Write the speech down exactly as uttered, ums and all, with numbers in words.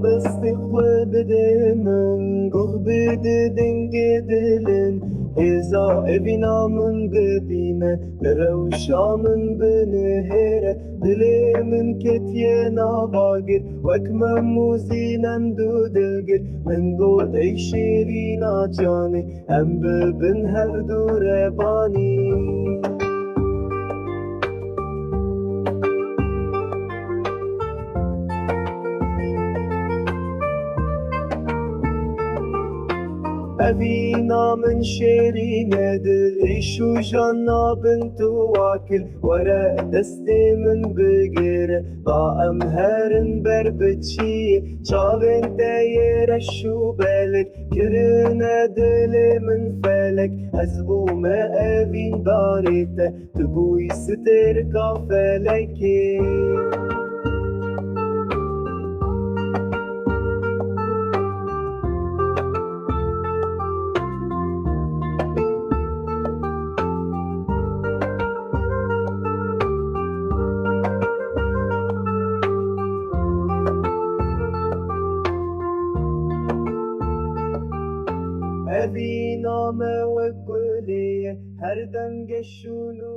Destê xwe bide min, guh bide dengê dilin. Hêza evîna min bibîne, li rewşa min binihêre. Dilê min ketiye nava gir, wek mem û zînend û dilgir. Min got ey şêrîna canê, em bibin her du rebanî. Evîna min şêrîne dil, êş û jan nabin tu wakil. Were destê min bigire, ba em herin ber biçiyê. Çavên te yê reş û belek kirine dilê min felek. Ez bûme evîndarê te, tu bûyî stêrka felekê. Evîna me wek gulê ye, her dem geşûn û